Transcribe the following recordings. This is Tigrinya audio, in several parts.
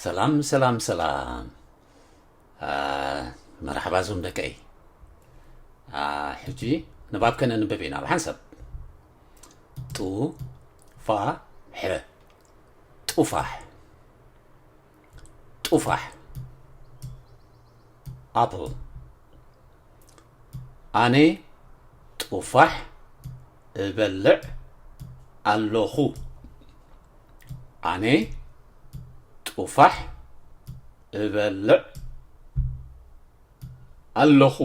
ሰላም ሰላም ሰላም። መርሓባ ዞም ደቀይ። ሕጂ ንባብ ከነንብብ ኢና ብሓንሳብ። ጡ ፋ ሕ፣ ጡፋሕ። ጡፋሕ፣ ኣፕል። ኣነ ጡፋሕ እበልዕ ኣለኹ። ኣነ ጡፋሕ እበልዕ ኣለኹ።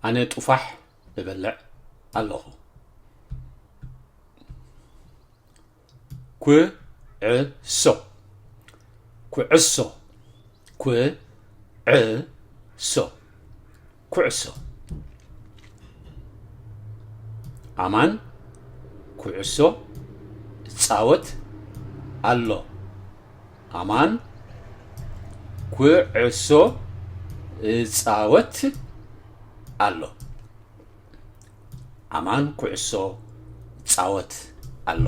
ኣነ ጡፋሕ እበልዕ ኣለኹ። ኩዕሶ፣ ኩዕሶ፣ ኩዕሶ፣ ኩዕሶ። ኣማን ኩዕሶ እጻወት ኣሎ። ኣማን ኩዕሶ እጻወት ኣሎ። ኣማን ኩዕሶ እጻወት ኣሎ።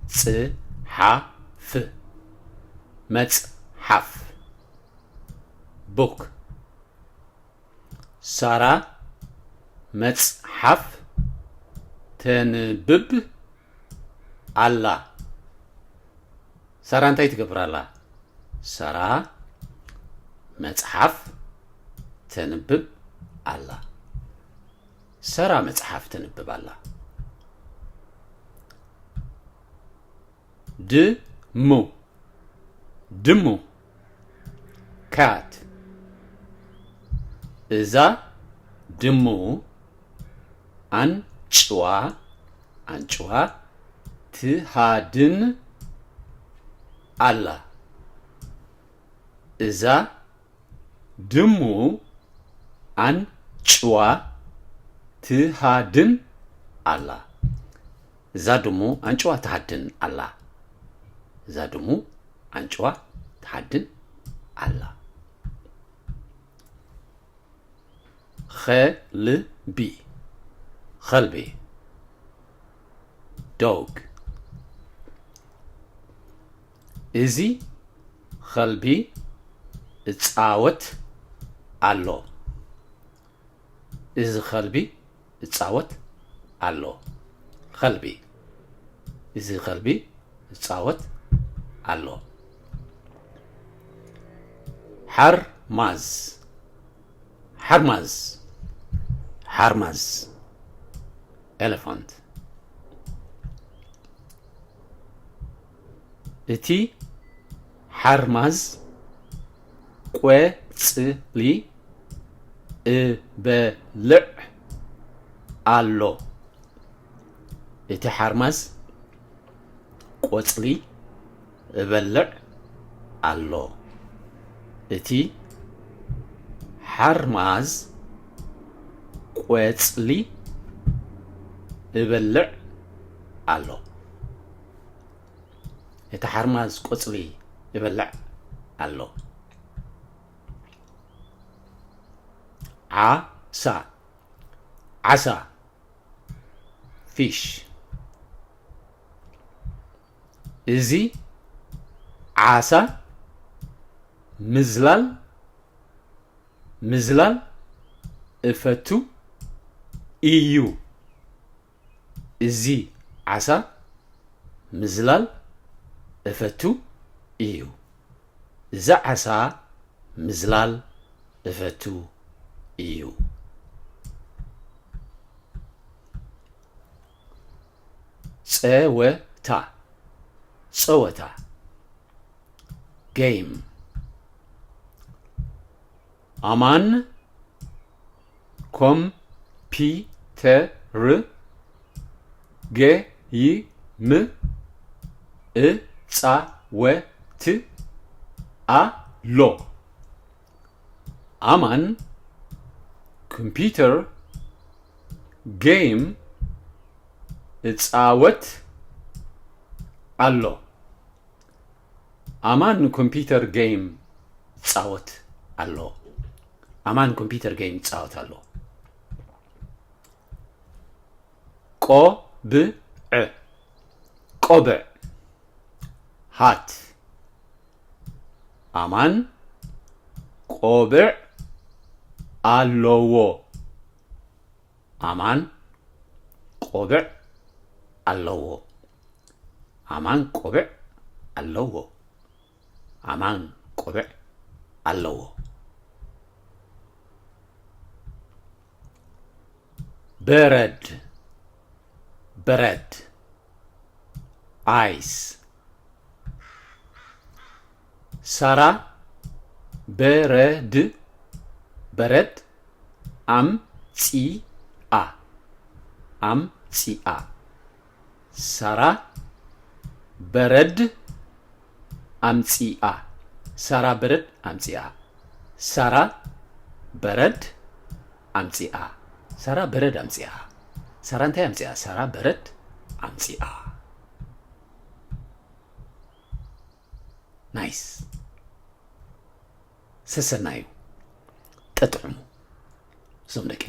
መጽሓፍ፣ መጽሓፍ፣ ቡክ። ሳራ መጽሓፍ ተንብብ ኣላ። ሳራ እንታይ ትገብር ኣላ? ሳራ መጽሓፍ ተንብብ ኣላ። ሳራ መጽሓፍ ተንብብ ኣላ። ድሙ፣ ድሙ፣ ካት። እዛ ድሙ ኣንጭዋ፣ ኣንጭዋ ትሃድን ኣላ። እዛ ድሙ ኣንጭዋ ትሃድን ኣላ። እዛ ድሙ ኣንጭዋ ትሃድን ኣላ። እዛ ድሙ ኣንጭዋ ትሃድን ኣላ። ኸልቢ፣ ኸልቢ፣ ዶግ። እዚ ኸልቢ እጻወት ኣሎ። እዚ ኸልቢ እጻወት ኣሎ። ኸልቢ፣ እዚ ኸልቢ እጻወት ኣሎ። ሓርማዝ፣ ሓርማዝ፣ ሓርማዝ፣ ኤሌፋንት። እቲ ሓርማዝ ቆጽሊ እበልዕ ኣሎ። እቲ ሓርማዝ ቆጽሊ እበልዕ ኣሎ። እቲ ሓርማዝ ቆጽሊ እበልዕ ኣሎ። እቲ ሓርማዝ ቆጽሊ ይበልዕ ኣሎ። ዓሳ፣ ዓሳ፣ ፊሽ። እዚ ዓሳ ምዝላል፣ ምዝላል እፈቱ እዩ። እዚ ዓሳ ምዝላል እፈቱ እዩ። እዚ ዓሳ ምዝላል እፈቱ እዩ። ጸወታ፣ ጸወታ፣ ጌም። ኣማን ኮምፒተር ጌም እጻወት ኣሎ። ኣማን ኮምፒተር ጌም እጻወት ኣሎ። ኣማን ኮምፒተር ጌም ይጻወት ኣሎ። ኣማን ኮምፒተር ጌም ይጻወት ኣሎ። ቆብዓ፣ ዕ። ቆብዕ፣ ሃት። ኣማን ቆብዕ ኣለዎ። ኣማን ቆብዕ ኣለዎ። ኣማን ቆብዕ ኣለዎ። ኣማን ቆብዕ ኣለዎ። በረድ፣ በረድ፣ ኣይስ። ሳራ በረድ፣ በረድ ኣምጺኣ፣ ኣምጺኣ። ሳራ በረድ ኣምጺኣ። ሳራ በረድ ኣምጺኣ። ሳራ በረድ ኣምጺኣ። ሳራ በረድ ኣምጺኣ። ሳራ እንታይ ኣምጺኣ? ሳራ በረድ ኣምጺኣ። ናይስ። ሰሰናዩ። ጠጥዕሙ። እዞም ደቂ።